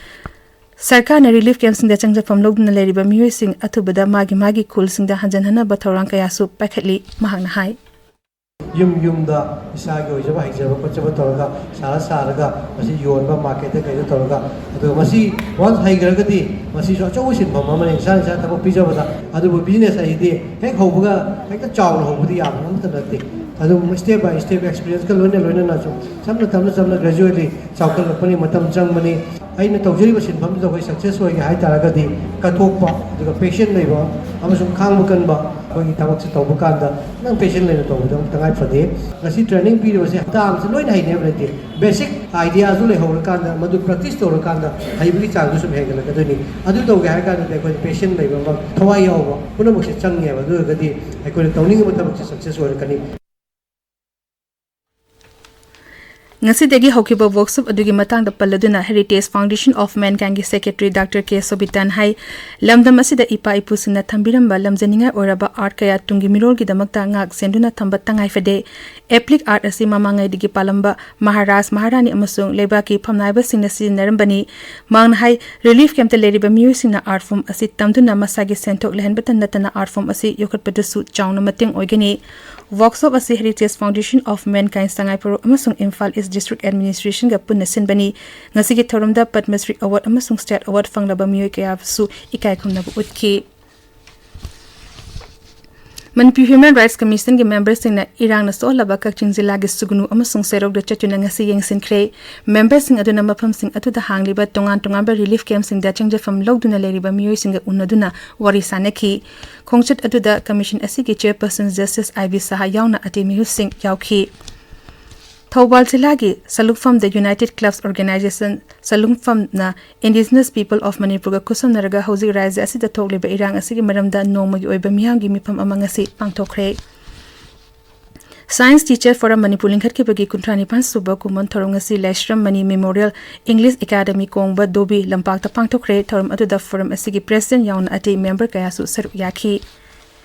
ꯁꯔꯀꯥꯔꯅ relief campꯁꯤꯡꯗ ꯆꯪꯖꯐꯝ ꯂꯧꯗꯨꯅ ꯂꯩꯔꯤꯕ ꯃꯤꯑꯣꯏꯁꯤꯡ ꯑꯊꯨꯕꯗ ꯃꯥꯒꯤ ꯃꯥꯒꯤ ꯈꯨꯜꯁꯤꯡꯗ ꯍꯟꯖꯤꯟꯍꯟꯅꯕ ꯊꯧꯔꯥꯡ ꯀꯌꯥꯁꯨ ꯄꯥꯏꯈꯠꯂꯤ, ꯃꯍꯥꯛꯅ ꯍꯥꯏ꯫ ꯌꯨꯝ ꯌꯨꯝꯗ ꯏꯁꯥꯒꯤ ꯑꯣꯏꯖꯕ ꯍꯩꯖꯕ ꯈꯣꯠꯆꯕ ꯇꯧꯔꯒ, ꯁꯥꯔ ꯁꯥꯔꯒ ꯃꯁꯤ ꯌꯣꯟꯕ, ꯃꯥꯔꯀꯦꯠꯇ ꯀꯩꯗ ꯇꯧꯔꯒ, ꯑꯗꯨꯒ ꯃꯁꯤ ꯋꯥꯟꯁ ꯍꯩꯈ꯭ꯔꯒꯗꯤ ꯃꯁꯤꯁꯨ ꯑꯆꯧꯕ ꯁꯤꯟꯐꯝ ꯑꯃꯅꯤ꯫ ꯏꯁꯥꯅ ꯏꯁꯥ ꯊꯕꯛ ꯄꯤꯖꯕꯗ꯫ ꯑꯗꯨꯕꯨ ꯕꯤꯖꯤꯅꯦꯁ ꯍꯥꯏꯁꯤꯗꯤ ꯍꯦꯛ ꯍꯧꯕꯒ ꯍꯦꯛꯇ ꯆꯥꯎꯅ ꯍꯧꯕꯗꯤ ꯌꯥꯕ ꯑꯃꯠꯇ ꯅꯠꯇꯦ꯫ ꯑꯗꯨꯝ ꯁ꯭ꯇꯦꯞ ꯕꯥꯏ ꯁ꯭ꯇꯦꯞ, ꯑꯦꯛꯁꯄꯤꯔꯤꯌꯦꯟꯁꯀ ꯂꯣꯏꯅ ꯂꯣꯏꯅꯅ ꯁꯨꯝ ꯇꯞꯅ ꯇꯞꯅ ꯇꯞꯅ ꯒ꯭ꯔꯦꯖꯨꯋꯦꯠꯂꯤ ꯆꯥꯎꯈꯠꯂꯛꯄꯅꯤ, ꯃꯇꯝ ꯆꯪꯕꯅꯤ꯫ ꯑꯩꯅ ꯇꯧꯖꯔꯤꯕ ꯁꯤꯟꯐꯝꯗꯨꯗ ꯑꯩꯈꯣꯏ ꯁꯛꯁꯦꯁ ꯑꯣꯏꯒꯦ ꯍꯥꯏ ꯇꯥꯔꯒꯗꯤ, ꯀꯠꯊꯣꯛꯄ, ꯑꯗꯨꯒ ꯄꯦꯁꯦꯟ ꯂꯩꯕ ꯑꯃꯁꯨꯡ ꯈꯥꯡꯕ ꯀꯟꯕ, ꯑꯩꯈꯣꯏꯒꯤ ꯊꯕꯛꯁꯦ ꯇꯧꯕ ꯀꯥꯟꯗ ꯅꯪ ꯄꯦꯁꯦꯟ ꯂꯩꯅ ꯇꯧꯕꯗ ꯑꯃꯨꯛ ꯇꯉꯥꯏ ꯐꯗꯦ꯫ ꯉꯁꯤ ꯇ꯭ꯔꯦꯅꯤꯡ ꯄꯤꯔꯤꯕꯁꯦ ꯍꯞꯇꯥ ꯑꯃꯁꯦ ꯂꯣꯏꯅ ꯍꯩꯅꯦ ꯍꯥꯏꯕ ꯂꯩꯇꯦ꯫ ꯕꯦꯁꯤꯛ ꯑꯥꯏꯗꯤꯌꯥꯁꯨ ꯂꯩꯍꯧꯔꯀꯥꯟꯗ, ꯃꯗꯨ ꯄ꯭ꯔꯦꯛꯇꯤꯁ ꯇꯧꯔꯀꯥꯟꯗ ꯍꯩꯕꯒꯤ ꯆꯥꯡꯗꯨ ꯁꯨꯝ ꯍꯦꯟꯒꯠꯂꯛꯀꯗꯣꯏꯅꯤ꯫ ꯑꯗꯨ ꯇꯧꯒꯦ ꯍꯥꯏ ꯀꯥꯟꯗꯗꯤ ꯑꯩꯈꯣꯏ ꯄꯦꯁꯦꯟ ꯂꯩꯕ ꯑꯃ, ꯊꯋꯥꯏ ꯌꯥꯎꯕ ꯄꯨꯝꯅꯃꯛꯁꯦ ꯆꯪꯉꯦꯕ꯫ ꯑꯗꯨ ꯑꯣꯏꯔꯒꯗꯤ ꯑꯩꯈꯣꯏꯅ ꯇꯧꯅꯤꯡꯉꯤꯕ ꯊꯕꯛꯁꯦ ꯁꯛꯁꯦꯁ ꯑꯣꯏꯔꯛꯀꯅꯤ꯫ ꯉꯁꯤꯗꯒꯤ ꯍꯧꯈꯤꯕ ꯋꯥꯔꯛꯁꯣꯞ ꯑꯗꯨꯒꯤ ꯃꯇꯥꯡꯗ ꯄꯜꯂꯗꯨꯅ Heritage Foundation of Mankindꯒꯤ ꯁꯦꯀ꯭ꯔꯦꯇꯔꯤ ꯗꯥꯛꯇꯔ ꯀꯦ ꯁꯣꯕꯤꯇꯥꯅ ꯍꯥꯏ, ꯂꯝꯗꯝ ꯑꯁꯤꯗ ꯏꯄꯥ ꯏꯄꯨꯁꯤꯡꯅ ꯊꯝꯕꯤꯔꯝꯕ ꯂꯝꯖꯅꯤꯡꯉꯥꯏ ꯑꯣꯏꯔꯕ ꯑꯥꯔꯠ ꯀꯌꯥ ꯇꯨꯡꯒꯤ ꯃꯤꯔꯣꯜꯒꯤꯗꯃꯛꯇ ꯉꯥꯛ ꯁꯦꯟꯗꯨꯅ ꯊꯝꯕ ꯇꯉꯥꯏ ꯐꯗꯦ꯫ ꯑꯦꯄ꯭ꯂꯤꯛ ꯑꯥꯔꯠ ꯑꯁꯤ ꯃꯃꯥꯡꯉꯩꯗꯒꯤ ꯄꯥꯜꯂꯝꯕ ꯃꯍꯥꯔꯥꯖ, ꯃꯍꯥꯔꯥꯅꯤ ꯑꯃꯁꯨꯡ ꯂꯩꯕꯥꯛꯀꯤ ꯐꯝꯅꯥꯏꯕꯁꯤꯡꯅ ꯁꯤꯖꯤꯟꯅꯔꯝꯕꯅꯤ꯫ ꯃꯥꯡꯅ ꯍꯥꯏ, ꯔꯤꯂꯤꯐ ꯀꯦꯝꯞꯇ ꯂꯩꯔꯤꯕ ꯃꯤꯑꯣꯏꯁꯤꯡꯅ ꯑꯥꯔꯠ ꯐꯣꯝ ꯑꯁꯤ ꯇꯝꯗꯨꯅ ꯃꯁꯥꯒꯤ ꯁꯦꯟꯊꯣꯛ ꯂꯩꯍꯟꯕꯇ ꯅꯠꯇꯅ ꯑꯥꯔꯠ ꯐꯣꯝ ꯑꯁꯤ ꯌꯣꯛꯈꯠꯄꯗꯁꯨ ꯆꯥꯎꯅ ꯃꯇꯦꯡ ꯑꯣꯏꯒꯅꯤ꯫ ꯋꯥꯔꯛꯁꯣꯞ ꯑꯁꯤ Heritage Foundation of Mankind ꯁꯉꯥꯏꯄ꯭ꯔꯧ ꯑꯃꯁꯨꯡ ꯏꯝꯐꯥꯜ ꯏꯁ ꯗꯤꯁꯇ꯭ꯔꯤꯛ ꯑꯦꯗꯃꯤꯅꯤꯁꯇ꯭ꯔꯦꯁꯟꯒ ꯄꯨꯟꯅ ꯁꯤꯟꯕꯅꯤ꯫ ꯉꯁꯤꯒꯤ ꯊꯧꯔꯝꯗ ꯄꯗꯃꯁ꯭ꯔꯤ ꯑꯦꯋꯥꯔꯗ ꯑꯃꯁꯨꯡ ꯁ꯭ꯇꯦꯠ ꯑꯦꯋꯥꯔꯗ ꯐꯪꯂꯕ ꯃꯤꯑꯣꯏ ꯀꯌꯥꯕꯨꯁꯨ ꯏꯀꯥꯏ ꯈꯨꯝꯅꯕ ꯎꯠꯈꯤ꯫ ꯃꯅꯤꯄꯨꯔ ꯍ꯭ꯌꯨꯃꯦꯟ ꯔꯥꯏꯠꯁ ꯀꯃꯤꯁꯟꯒꯤ ꯃꯦꯝꯕꯔꯁꯤꯡꯅ ꯏꯔꯥꯡꯅ ꯁꯣꯛꯍꯜꯂꯕ ꯀꯛꯆꯤꯡ ꯖꯤꯂꯥꯒꯤ ꯁꯨꯒꯅꯨ ꯑꯃꯁꯨꯡ ꯁꯦꯔꯧꯗ ꯆꯠꯇꯨꯅ ꯉꯁꯤ ꯌꯦꯡꯁꯤꯟꯈ꯭ꯔꯦ꯫ ꯃꯦꯝꯕꯔꯁꯤꯡ ꯑꯗꯨꯅ ꯃꯐꯝꯁꯤꯡ ꯑꯗꯨꯗ ꯍꯥꯡꯂꯤꯕ ꯇꯣꯉꯥꯟ ꯇꯣꯉꯥꯟꯕ ꯔꯤꯂꯤꯐ ꯀꯦꯝꯞꯁꯤꯡꯗ ꯆꯪꯖꯐꯝ ꯂꯧꯗꯨꯅ ꯂꯩꯔꯤꯕ ꯃꯤꯑꯣꯏꯁꯤꯡꯒ ꯎꯅꯗꯨꯅ ꯋꯥꯔꯤ ꯁꯥꯅꯈꯤ꯫ ꯈꯣꯡꯆꯠ ꯑꯗꯨꯗ ꯀꯃꯤꯁꯟ ꯑꯁꯤꯒꯤ ꯆꯦꯌꯔꯄꯔꯁꯟ ꯖꯁꯇꯤꯁ ꯑꯥꯏ ꯕꯤ ꯁꯍꯥ ꯌꯥꯎꯅ ꯑꯇꯩ ꯃꯤꯍꯨꯠꯁꯤꯡ ꯌꯥꯎꯈꯤ꯫ ꯊꯧꯕꯥꯜ ꯖꯤꯂꯥꯒꯤ ꯁꯂꯨꯛꯐꯝꯗ United Clubs Organisation ꯁꯂꯨꯛꯐꯝꯅ Indigenous People of ꯃꯅꯤꯄꯨꯔꯒ ꯈꯨꯠꯁꯝꯅꯔꯒ ꯍꯧꯖꯤꯛ ꯔꯥꯖ꯭ꯌ ꯑꯁꯤꯗ ꯊꯣꯛꯂꯤꯕ ꯏꯔꯥꯡ ꯑꯁꯤꯒꯤ ꯃꯔꯝꯗ ꯅꯣꯡꯃꯒꯤ ꯑꯣꯏꯕ ꯃꯤꯌꯥꯝꯒꯤ ꯃꯤꯐꯝ ꯑꯃ ꯉꯁꯤ ꯄꯥꯡꯊꯣꯛꯈ꯭ꯔꯦ꯫ Science Teacher Forum ꯃꯅꯤꯄꯨꯔ ꯂꯤꯡꯈꯠꯈꯤꯕꯒꯤ ꯀꯨꯟꯊ꯭ꯔꯥ ꯅꯤꯄꯥꯟ ꯁꯨꯕ ꯀꯨꯝꯑꯣꯟ ꯊꯧꯔꯝ ꯉꯁꯤ ꯂꯥꯏꯁ꯭ꯔꯝ ꯃꯅꯤ Memorial English Academy ꯀꯣꯡꯕ ꯗꯣꯕꯤ ꯂꯝꯄꯥꯛꯇ ꯄꯥꯡꯊꯣꯛꯈ꯭ꯔꯦ꯫ ꯊꯧꯔꯝ ꯑꯗꯨꯗ ꯐꯣꯔꯝ ꯑꯁꯤꯒꯤ ꯄ꯭ꯔꯦꯁꯤꯗꯦꯟꯠ ꯌꯥꯎꯅ ꯑꯇꯩ ꯃꯦꯝꯕꯔ ꯀꯌꯥꯁꯨ ꯁꯔꯨꯛ ꯌꯥꯈꯤ꯫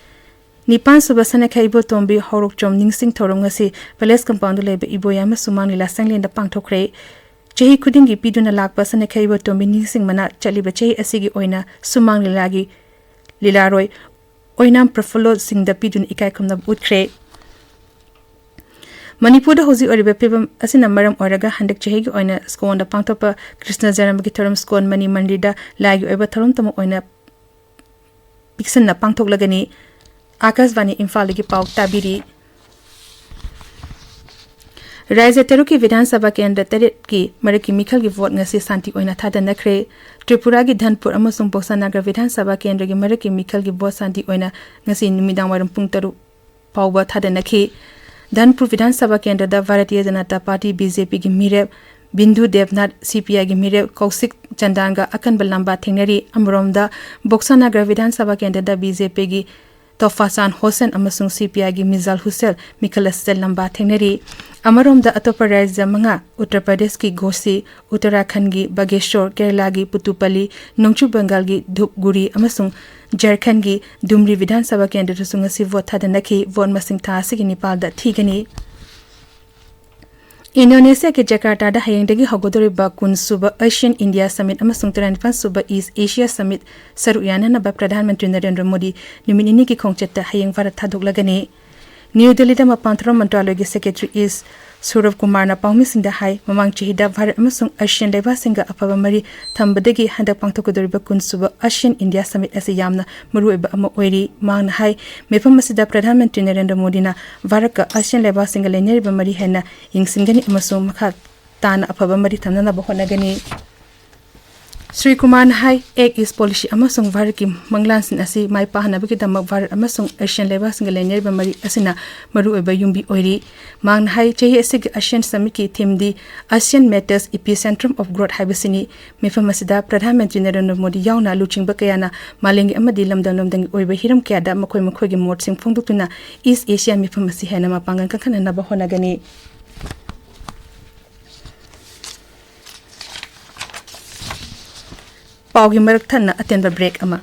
ꯅꯤꯄꯥꯟ ꯁꯨꯕ ꯁꯅꯥꯈꯩ ꯏꯕꯣꯇꯣꯝꯕꯤ ꯍꯧꯔꯣꯛꯆꯣꯝ ꯅꯤꯡꯁꯤꯡ ꯊꯧꯔꯝ ꯉꯁꯤ ꯄꯦꯂꯦꯁ ꯀꯝꯄꯥꯎꯟꯗ ꯂꯩꯕ ꯏꯕꯣꯌꯥꯏꯃ ꯁꯨꯃꯥꯡ ꯂꯤꯂꯥ ꯁꯪꯂꯦꯟꯗ ꯄꯥꯡꯊꯣꯛꯈ꯭ꯔꯦ꯫ ꯆꯍꯤ ꯈꯨꯗꯤꯡꯒꯤ ꯄꯤꯗꯨꯅ ꯂꯥꯛꯄ ꯁꯅꯥꯈꯩ ꯏꯕꯣꯇꯣꯝꯕꯤ ꯅꯤꯡꯁꯤꯡ ꯃꯅꯥ ꯆꯠꯂꯤꯕ ꯆꯍꯤ ꯑꯁꯤꯒꯤ ꯑꯣꯏꯅ ꯁꯨꯃꯥꯡ ꯂꯤꯂꯥꯒꯤ ꯂꯤꯂꯥꯔꯣꯏ ꯑꯣꯏꯅꯥꯝ ꯄ꯭ꯔꯐꯨꯜꯂꯣ ꯁꯤꯡꯗ ꯄꯤꯗꯨꯅ ꯏꯀꯥꯏ ꯈꯨꯝꯅꯕ ꯎꯠꯈ꯭ꯔꯦ꯫ ꯃꯅꯤꯄꯨꯔꯗ ꯍꯧꯖꯤꯛ ꯑꯣꯏꯔꯤꯕ ꯐꯤꯕꯝ ꯑꯁꯤꯅ ꯃꯔꯝ ꯑꯣꯏꯔꯒ ꯍꯟꯗꯛ ꯆꯍꯤꯒꯤ ꯑꯣꯏꯅ ꯁ꯭ꯀꯣꯟꯗ ꯄꯥꯡꯊꯣꯛꯄ ꯀ꯭ꯔꯤꯁꯅ ꯖꯔꯃꯒꯤ ꯊꯧꯔꯝ ꯁ꯭ꯀꯣꯟ ꯃꯅꯤ ꯃꯟꯗꯤꯔꯗ ꯂꯥꯏꯒꯤ ꯑꯣꯏꯕ ꯊꯧꯔꯝ ꯇꯃꯛ ꯑꯣꯏꯅ ꯄꯤꯛꯁꯟꯅ ꯄꯥꯡꯊꯣꯛꯂꯒꯅꯤ꯫ ꯑꯥꯀꯥꯁꯕꯥꯅꯤ ꯏꯝꯐꯥꯜꯗꯒꯤ ꯄꯥꯎ ꯇꯥꯕꯤꯔꯤ꯫ ꯔꯥꯖ꯭ꯌ ꯇꯔꯨꯛꯀꯤ ꯕꯤꯙꯥꯟ ꯁꯚꯥ ꯀꯦꯟꯗ꯭ꯔ ꯇꯔꯦꯠꯀꯤ ꯃꯔꯛꯀꯤ ꯃꯤꯈꯜꯒꯤ ꯚꯣꯠ ꯉꯁꯤ ꯁꯥꯟꯇꯤ ꯑꯣꯏꯅ ꯊꯥꯗꯅꯈ꯭ꯔꯦ꯫ ꯇ꯭ꯔꯤꯄꯨꯔꯥꯒꯤ ꯙꯟꯄꯨꯔ ꯑꯃꯁꯨꯡ ꯕꯣꯛꯁꯥꯅꯥꯒꯔ ꯕꯤꯙꯥꯟ ꯁꯚꯥ ꯀꯦꯟꯗ꯭ꯔꯒꯤ ꯃꯔꯛꯀꯤ ꯃꯤꯈꯜꯒꯤ ꯚꯣꯠ ꯁꯥꯟꯇꯤ ꯑꯣꯏꯅ ꯉꯁꯤ ꯅꯨꯃꯤꯗꯥꯡ ꯋꯥꯏꯔꯝ ꯄꯨꯡ ꯇꯔꯨꯛ ꯐꯥꯎꯕ ꯊꯥꯗꯅꯈꯤ꯫ ꯙꯟꯄꯨꯔ ꯕꯤꯙꯥꯟ ꯁꯚꯥ ꯀꯦꯟꯗ꯭ꯔꯗ Bharatiya Janata party, B J ꯄꯤꯒꯤ ꯃꯤꯔꯦꯞ ꯕꯤꯟꯗꯨ ꯗꯦꯕꯅꯥꯊ, ꯁꯤ ꯄꯤ ꯑꯥꯏꯒꯤ ꯃꯤꯔꯦꯞ ꯀꯧꯁꯤꯛ ꯆꯟꯗꯥꯟꯒ ꯑꯀꯟꯕ ꯂꯥꯝꯕꯥ ꯊꯦꯡꯅꯔꯤ꯫ ꯑꯃꯔꯣꯝꯗ, ꯕꯣꯛꯁꯥꯅꯥꯒꯔ ꯕꯤꯙꯥꯟ ꯁꯚꯥ ꯀꯦꯟꯗ꯭ꯔꯗ ꯕꯤ ꯖꯦ ꯄꯤꯒꯤ ꯇꯣꯐꯥꯁꯥꯟ ꯍꯣꯁꯦꯟ ꯑꯃꯁꯨꯡ ꯁꯤ ꯄꯤ ꯑꯥꯏꯒꯤ ꯃꯤꯖꯥꯜ ꯍꯨꯁꯦꯟ ꯃꯤꯈꯜ ꯑꯁꯤꯗ ꯂꯥꯝꯕꯥ ꯊꯦꯡꯅꯔꯤ꯫ ꯑꯃꯔꯣꯝꯗ, ꯑꯇꯣꯞꯄ ꯔꯥꯖ꯭ꯌ ꯃꯉꯥ, ꯎꯠꯇꯔ ꯄ꯭ꯔꯗꯦꯁꯀꯤ ꯘꯣꯁꯤ, ꯎꯠꯇꯔꯥꯈꯟꯒꯤ ꯕꯥꯒꯦꯁꯣꯔ, ꯀꯦꯔꯂꯥꯒꯤ ꯄꯨꯇꯨꯄꯜꯂꯤ, ꯅꯣꯡꯆꯨꯞ ꯕꯦꯡꯒꯥꯜꯒꯤ ꯙꯨꯞꯒꯨꯔꯤ ꯑꯃꯁꯨꯡ ꯖꯔꯈꯟꯒꯤ ꯙꯨꯝꯔꯤ ꯕꯤꯙꯥꯟ ꯁꯚꯥ ꯀꯦꯟꯗ꯭ꯔꯗꯁꯨ ꯉꯁꯤ ꯚꯣꯠ ꯊꯥꯗꯅꯈꯤ꯫ ꯚꯣꯠ ꯃꯁꯤꯡ ꯊꯥ ꯑꯁꯤꯒꯤ ꯅꯤꯄꯥꯜꯗ ꯊꯤꯒꯅꯤ꯫ ꯏꯟꯗꯣꯅꯦꯁꯤꯌꯥꯒꯤ ꯖꯀꯥꯔꯇꯥꯗ ꯍꯌꯦꯡꯗꯒꯤ ꯍꯧꯒꯗꯧꯔꯤꯕ ꯀꯨꯟ ꯁꯨꯕ ꯑꯦꯁꯤꯌꯥꯟ ꯏꯟꯗꯤꯌꯥ ꯁꯃꯤꯠ ꯑꯃꯁꯨꯡ ꯇꯔꯥꯅꯤꯄꯥꯟ ꯁꯨꯕ ꯏꯁ ꯑꯦꯁꯤꯌꯥ ꯁꯃꯤꯠ ꯁꯔꯨꯛ ꯌꯥꯅꯅꯕ ꯄ꯭ꯔꯙꯥꯟ ꯃꯟꯇ꯭ꯔꯤ ꯅꯔꯦꯟꯗ꯭ꯔ ꯃꯣꯗꯤ ꯅꯨꯃꯤꯠ ꯅꯤꯅꯤꯒꯤ ꯈꯣꯡꯆꯠꯇ ꯍꯌꯦꯡ ꯚꯥꯔꯠ ꯊꯥꯗꯣꯛꯂꯒꯅꯤ꯫ ꯅ꯭ꯌꯨ ꯗꯦꯜꯂꯤꯗ ꯃꯄꯥꯟ ꯊꯧꯔꯝ ꯃꯟꯇ꯭ꯔꯥꯂꯣꯏꯒꯤ ꯁꯦꯀ꯭ꯔꯦꯇꯔꯤ ꯏꯁ ꯁꯨꯔꯕ ꯀꯨꯃꯥꯔꯅ ꯄꯥꯎꯃꯤꯁꯤꯡꯗ ꯍꯥꯏ, ꯃꯃꯥꯡ ꯆꯍꯤꯗ ꯚꯥꯔꯠ ꯑꯃꯁꯨꯡ ꯑꯦꯁꯤꯌꯥꯟ ꯂꯩꯕꯥꯛꯁꯤꯡꯒ ꯑꯐꯕ ꯃꯔꯤ ꯊꯝꯕꯗꯒꯤ ꯍꯟꯗꯛ ꯄꯥꯡꯊꯣꯛꯀꯗꯧꯔꯤꯕ ꯀꯨꯟ ꯁꯨꯕ ꯑꯦꯁꯤꯌꯥꯟ ꯏꯟꯗꯤꯌꯥ ꯁꯃꯤꯠ ꯑꯁꯤ ꯌꯥꯝꯅ ꯃꯔꯨꯑꯣꯏꯕ ꯑꯃ ꯑꯣꯏꯔꯤ꯫ ꯃꯍꯥꯛꯅ ꯍꯥꯏ, ꯃꯤꯐꯝ ꯑꯁꯤꯗ ꯄ꯭ꯔꯙꯥꯟ ꯃꯟꯇ꯭ꯔꯤ ꯅꯔꯦꯟꯗ꯭ꯔ ꯃꯣꯗꯤꯅ ꯚꯥꯔꯠꯀ ꯑꯦꯁꯤꯌꯥꯟ ꯂꯩꯕꯥꯛꯁꯤꯡꯒ ꯂꯩꯅꯔꯤꯕ ꯃꯔꯤ ꯍꯦꯟꯅ ꯌꯦꯡꯁꯤꯟꯒꯅꯤ ꯑꯃꯁꯨꯡ ꯃꯈꯥ ꯇꯥꯅ ꯑꯐꯕ ꯃꯔꯤ ꯊꯝꯅꯅꯕ ꯍꯣꯠꯅꯒꯅꯤ꯫ ꯁ꯭ꯔꯤ ꯀꯨꯃꯥꯔꯅ ꯍꯥꯏ, ꯑꯦꯛ ꯏꯁ ꯄꯣꯂꯤꯁꯤ ꯑꯃꯁꯨꯡ ꯚꯥꯔꯠꯀꯤ ꯃꯪꯂꯥꯟꯁꯤꯡ ꯑꯁꯤ ꯃꯥꯏ ꯄꯥꯛꯍꯟꯅꯕꯒꯤꯗꯃꯛ ꯚꯥꯔꯠ ꯑꯃꯁꯨꯡ ꯑꯦꯁꯤꯌꯥꯟ ꯂꯩꯕꯥꯛꯁꯤꯡꯒ ꯂꯩꯅꯔꯤꯕ ꯃꯔꯤ ꯑꯁꯤꯅ ꯃꯔꯨꯑꯣꯏꯕ ꯌꯨꯝꯕꯤ ꯑꯣꯏꯔꯤ꯫ ꯃꯍꯥꯛꯅ ꯍꯥꯏ, ꯆꯍꯤ ꯑꯁꯤꯒꯤ Asian ꯁꯃꯤꯠꯀꯤ ꯊꯤꯝꯗꯤ Asian Matters, Epicentrum of Growth ꯍꯥꯏꯕꯁꯤꯅꯤ꯫ ꯃꯤꯐꯝ ꯑꯁꯤꯗ ꯄ꯭ꯔꯙꯥꯟ ꯃꯟꯇ꯭ꯔꯤ ꯅꯔꯦꯟꯗ꯭ꯔ ꯃꯣꯗꯤ ꯌꯥꯎꯅ ꯂꯨꯆꯤꯡꯕ ꯀꯌꯥꯅ ꯃꯥꯂꯦꯝꯒꯤ ꯑꯃꯗꯤ ꯂꯝꯗꯝ ꯂꯝꯗꯝꯒꯤ ꯑꯣꯏꯕ ꯍꯤꯔꯝ ꯀꯌꯥꯗ ꯃꯈꯣꯏ ꯃꯈꯣꯏꯒꯤ ꯃꯣꯠꯁꯤꯡ ꯐꯣꯡꯗꯣꯛꯇꯨꯅ ꯏꯁ ꯑꯦꯁꯤꯌꯥ ꯃꯤꯐꯝ ꯑꯁꯤ ꯍꯦꯟꯅ ꯃꯄꯥꯡꯒꯜ ꯀꯟꯈꯠꯅꯅꯕ ꯍꯣꯠꯅꯒꯅꯤ꯫ ꯄꯥꯎꯒꯤ ꯃꯔꯛ ꯊꯠꯅ ꯑꯇꯦꯟꯕ ꯕ꯭ꯔꯦꯛ ꯑꯃ꯫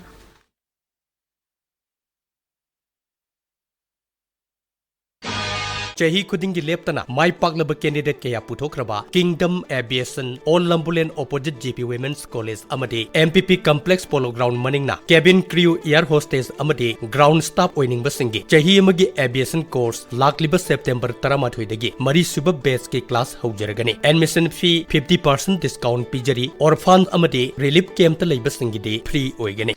ꯆꯍꯤ ꯈꯨꯗꯤꯡꯒꯤ ꯂꯦꯞꯇꯅ ꯃꯥꯏ ꯄꯥꯛꯂꯕ candidate ꯀꯌꯥ ꯄꯨꯊꯣꯛꯈ꯭ꯔꯕ Kingdom Aviation, Old Lambulane opposite G P Women's College ꯑꯃꯗꯤ M P P Complex Polo Ground ꯃꯅꯤꯡꯅ cabin crew, air hostess ꯑꯃꯗꯤ ground staff ꯑꯣꯏꯅꯤꯡꯕꯁꯤꯡꯒꯤ ꯆꯍꯤ ꯑꯃꯒꯤ aviation course ꯂꯥꯛꯂꯤꯕ September ꯇꯔꯥꯃꯥꯊꯣꯏꯗꯒꯤ ꯃꯔꯤꯁꯨꯕ batchꯀꯤ class ꯍꯧꯖꯔꯒꯅꯤ꯫ Admission fee fifty percent discount ꯄꯤꯖꯔꯤ꯫ Orphan ꯑꯃꯗꯤ relief campꯇ ꯂꯩꯕꯁꯤꯡꯒꯤꯗꯤ free ꯑꯣꯏꯒꯅꯤ꯫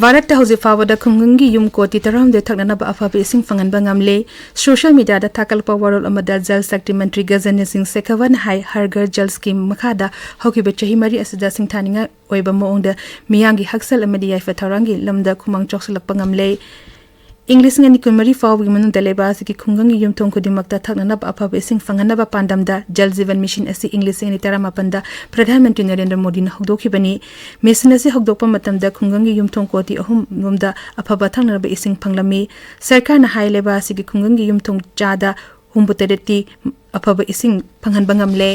ꯚꯥꯔꯠꯇ ꯍꯧꯖꯤꯛ ꯐꯥꯎꯕꯗ ꯈꯨꯡꯒꯪꯒꯤ ꯌꯨꯝ ꯀꯣꯇꯤ ꯇꯔꯥꯍꯨꯝꯗꯣꯏ ꯊꯛꯅꯅꯕ ꯑꯐꯕ ꯏꯁꯤꯡ ꯐꯪꯍꯟꯕ ꯉꯝꯂꯦ꯫ Social mediaꯗ ꯊꯥꯒꯠꯂꯛꯄ ꯋꯥꯔꯣꯜ ꯑꯃꯗ ꯖꯜ ꯁꯛꯇꯤ ꯃꯟꯇ꯭ꯔꯤ ꯒꯖꯦꯟꯗ꯭ꯔ ꯁꯤꯡ ꯁꯦꯈꯥꯋꯠꯅ ꯍꯥꯏ, ꯍꯔ ꯘꯔ ꯖꯜ scheme ꯃꯈꯥꯗ ꯍꯧꯈꯤꯕ ꯆꯍꯤ ꯃꯔꯤ ꯑꯁꯤꯗ ꯁꯤꯡꯊꯥꯅꯤꯡꯉꯥꯏ ꯑꯣꯏꯕ ꯃꯑꯣꯡꯗ ꯃꯤꯌꯥꯝꯒꯤ ꯍꯛꯁꯦꯜ ꯑꯃꯗꯤ ꯌꯥꯏꯐ ꯊꯧꯔꯥꯡꯒꯤ ꯂꯝꯗ ꯈꯨꯃꯥꯡ ꯆꯥꯎꯁꯤꯜꯂꯛꯄ ꯉꯝꯂꯦ꯫ ꯏꯪ ꯂꯤꯁꯤꯡ ꯑꯅꯤ ꯀꯨꯟꯃꯔꯤ ꯐꯥꯎꯕꯒꯤ ꯃꯅꯨꯡꯗ ꯂꯩꯕꯥꯛ ꯑꯁꯤꯒꯤ ꯈꯨꯡꯒꯪꯒꯤ ꯌꯨꯝꯊꯣꯡ ꯈꯨꯗꯤꯡꯃꯛꯇ ꯊꯛꯅꯅꯕ ꯑꯐꯕ ꯏꯁꯤꯡ ꯐꯪꯍꯟꯅꯕ ꯄꯥꯟꯗꯝꯗ ꯖꯜ ꯖꯤꯕꯟ ꯃꯤꯁꯟ ꯑꯁꯤ ꯏꯪ ꯂꯤꯁꯤꯡ ꯑꯅꯤ ꯇꯔꯥꯃꯥꯄꯟꯗ ꯄ꯭ꯔꯙꯥꯟ ꯃꯟꯇ꯭ꯔꯤ ꯅꯔꯦꯟꯗ꯭ꯔ ꯃꯣꯗꯤꯅ ꯍꯧꯗꯣꯛꯈꯤꯕꯅꯤ꯫ ꯃꯤꯁꯟ ꯑꯁꯤ ꯍꯧꯗꯣꯛꯄ ꯃꯇꯝꯗ ꯈꯨꯡꯒꯪꯒꯤ ꯌꯨꯝꯊꯣꯡ ꯀꯣꯇꯤ ꯑꯍꯨꯝ ꯔꯣꯝꯗ ꯑꯐꯕ ꯊꯛꯅꯕ ꯏꯁꯤꯡ ꯐꯪꯂꯝꯃꯤ꯫ ꯁꯔꯀꯥꯔꯅ ꯍꯥꯏ, ꯂꯩꯕꯥꯛ ꯑꯁꯤꯒꯤ ꯈꯨꯡꯒꯪꯒꯤ ꯌꯨꯝꯊꯣꯡ ꯆꯥꯗ ꯍꯨꯝꯐꯨꯇꯔꯦꯠꯇꯤ ꯑꯐꯕ ꯏꯁꯤꯡ ꯐꯪꯍꯟꯕ ꯉꯝꯂꯦ꯫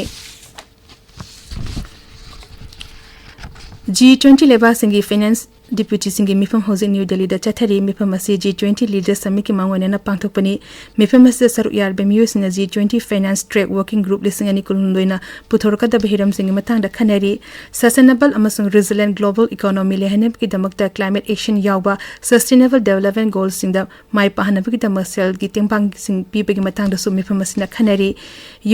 G twenty ꯂꯩꯕꯥꯛꯁꯤꯡꯒꯤ finance ꯗꯤꯄ꯭ꯌꯨꯇꯤꯁꯤꯡꯒꯤ ꯃꯤꯐꯝ ꯍꯧꯖꯤꯛ ꯅ꯭ꯌꯨ ꯗꯦꯜꯂꯤꯗ ꯆꯠꯊꯔꯤ꯫ ꯃꯤꯐꯝ ꯑꯁꯤ G twenty Leaders Summitꯀꯤ ꯃꯥꯡꯑꯣꯏꯅꯅ ꯄꯥꯡꯊꯣꯛꯄꯅꯤ꯫ ꯃꯤꯐꯝ ꯑꯁꯤꯗ ꯁꯔꯨꯛ ꯌꯥꯔꯤꯕ ꯃꯤꯑꯣꯏꯁꯤꯡꯅ G twenty Finance Track Working Group ꯂꯤꯁꯤꯡ ꯑꯅꯤ ꯀꯨꯟꯍꯨꯝꯗꯣꯏꯅ ꯄꯨꯊꯣꯔꯛꯀꯗꯕ ꯍꯤꯔꯝꯁꯤꯡꯒꯤ ꯃꯇꯥꯡꯗ ꯈꯟꯅꯔꯤ꯫ Sustainable ꯑꯃꯁꯨꯡ resilient global economy ꯂꯩꯍꯟꯅꯕꯒꯤꯗꯃꯛꯇ climate action ꯌꯥꯎꯕ sustainable development goalsꯁꯤꯡꯗ ꯃꯥꯏ ꯄꯥꯛꯍꯟꯅꯕꯒꯤꯗꯃꯛ ꯁꯦꯜꯒꯤ ꯇꯦꯡꯕꯥꯡꯁꯤꯡ ꯄꯤꯕꯒꯤ ꯃꯇꯥꯡꯗꯁꯨ ꯃꯤꯐꯝ ꯑꯁꯤꯅ ꯈꯟꯅꯔꯤ꯫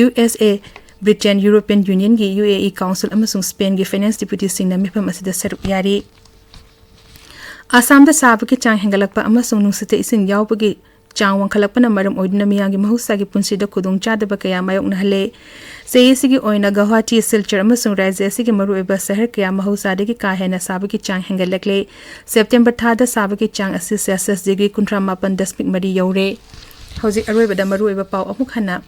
U S A, Britain, European Unionꯒꯤ U A E Council ꯑꯃꯁꯨꯡ Spainꯒꯤ finance ꯗꯤꯄ꯭ꯌꯨꯇꯤꯁꯤꯡꯅ ꯃꯤꯐꯝ ꯑꯁꯤꯗ ꯁꯔꯨꯛ ꯌꯥꯔꯤ꯫ ꯑꯁꯥꯝꯗ ꯁꯥꯕꯒꯤ ꯆꯥꯡ ꯍꯦꯟꯒꯠꯂꯛꯄ ꯑꯃꯁꯨꯡ ꯅꯨꯡꯁꯤꯠꯇ ꯏꯁꯤꯡ ꯌꯥꯎꯕꯒꯤ ꯆꯥꯡ ꯋꯥꯡꯈꯠꯂꯛꯄꯅ ꯃꯔꯝ ꯑꯣꯏꯗꯨꯅ ꯃꯤꯌꯥꯝꯒꯤ ꯃꯍꯧꯁꯥꯒꯤ ꯄꯨꯟꯁꯤꯗ ꯈꯨꯗꯣꯡꯆꯥꯗꯕ ꯀꯌꯥ ꯃꯥꯌꯣꯛꯅꯍꯜꯂꯦ꯫ ꯆꯍꯤ ꯑꯁꯤꯒꯤ ꯑꯣꯏꯅ ꯒꯧꯍꯥꯇꯤ, ꯁꯤꯜꯆꯔ ꯑꯃꯁꯨꯡ ꯔꯥꯖ꯭ꯌ ꯑꯁꯤꯒꯤ ꯃꯔꯨꯑꯣꯏꯕ ꯁꯍꯔ ꯀꯌꯥ ꯃꯍꯧꯁꯥꯗꯒꯤ ꯀꯥ ꯍꯦꯟꯅ ꯁꯥꯕꯒꯤ ꯆꯥꯡ ꯍꯦꯟꯒꯠꯂꯛꯂꯦ꯫ September ꯊꯥꯗ ꯁꯥꯕꯒꯤ ꯆꯥꯡ ꯑꯁꯤ Celsius degree ꯀꯨꯟꯊ꯭ꯔꯥ ꯃꯥꯄꯟ ꯗꯁꯃꯤꯛ ꯃꯔꯤ ꯌꯧꯔꯦ꯫ ꯍꯧꯖꯤꯛ ꯑꯔꯣꯏꯕꯗ ꯃꯔꯨꯑꯣꯏꯕ ꯄꯥꯎ ꯑꯃꯨꯛ ꯍꯟꯅ꯫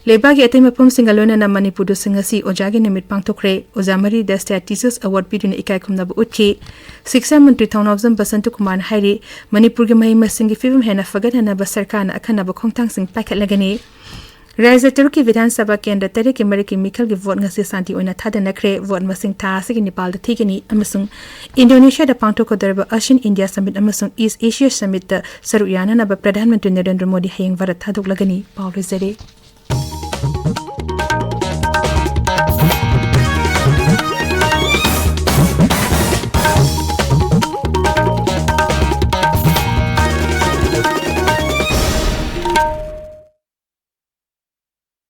ꯂꯩꯕꯥꯛꯀꯤ ꯑꯇꯩ ꯃꯐꯝꯁꯤꯡꯒ ꯂꯣꯏꯅꯅ ꯃꯅꯤꯄꯨꯔꯗꯁꯨ ꯉꯁꯤ ꯑꯣꯖꯥꯒꯤ ꯅꯨꯃꯤꯠ ꯄꯥꯡꯊꯣꯛꯈ꯭ꯔꯦ꯫ ꯑꯣꯖꯥ ꯃꯔꯤꯗ State Teachers Award ꯄꯤꯗꯨꯅ ꯏꯀꯥꯏ ꯈꯨꯝꯅꯕ ꯎꯠꯈꯤ꯫ ꯁꯤꯛꯁꯥ ꯃꯟꯇ꯭ꯔꯤ ꯊꯧꯅꯥꯎꯖꯝ ꯕꯁꯟꯇ ꯀꯨꯃꯥꯔꯅ ꯍꯥꯏꯔꯤ, ꯃꯅꯤꯄꯨꯔꯒꯤ ꯃꯍꯩ ꯃꯁꯤꯡꯒꯤ ꯐꯤꯕꯝ ꯍꯦꯟꯅ ꯐꯒꯠꯍꯟꯅꯕ ꯁꯔꯀꯥꯔꯅ ꯑꯈꯟꯅꯕ ꯈꯣꯡꯊꯥꯡꯁꯤꯡ ꯄꯥꯏꯈꯠꯂꯒꯅꯤ꯫ ꯔꯥꯖ꯭ꯌ ꯇꯔꯨꯛꯀꯤ ꯕꯤꯙꯥꯟ ꯁꯚꯥ ꯀꯦꯟꯗ꯭ꯔ ꯇꯔꯦꯠꯀꯤ ꯃꯔꯛꯀꯤ ꯃꯤꯈꯜꯒꯤ ꯚꯣꯠ ꯉꯁꯤ ꯁꯥꯟꯇꯤ ꯑꯣꯏꯅ ꯊꯥꯗꯅꯈ꯭ꯔꯦ꯫ ꯚꯣꯠ ꯃꯁꯤꯡ ꯊꯥ ꯑꯁꯤꯒꯤ ꯅꯤꯄꯥꯜꯗ ꯊꯤꯒꯅꯤ ꯑꯃꯁꯨꯡ ꯏꯟꯗꯣꯅꯦꯁꯤꯌꯥꯗ ꯄꯥꯡꯊꯣꯛꯀꯗꯧꯔꯤꯕ ꯑꯁꯤꯌꯥꯟ ꯏꯟꯗꯤꯌꯥ ꯁꯃꯤꯠ ꯑꯃꯁꯨꯡ ꯏꯁ ꯑꯦꯁꯤꯌꯥ ꯁꯃꯤꯠꯇ ꯁꯔꯨꯛ ꯌꯥꯅꯅꯕ ꯄ꯭ꯔꯙꯥꯟ ꯃꯟꯇ꯭ꯔꯤ ꯅꯔꯦꯟꯗ꯭ꯔ ꯃꯣꯗꯤ ꯍꯌꯦꯡ ꯚꯥꯔꯠ ꯊꯥꯗꯣꯛꯂꯒꯅꯤ꯫ ꯄꯥꯎ ꯂꯣꯏꯖꯔꯦ꯫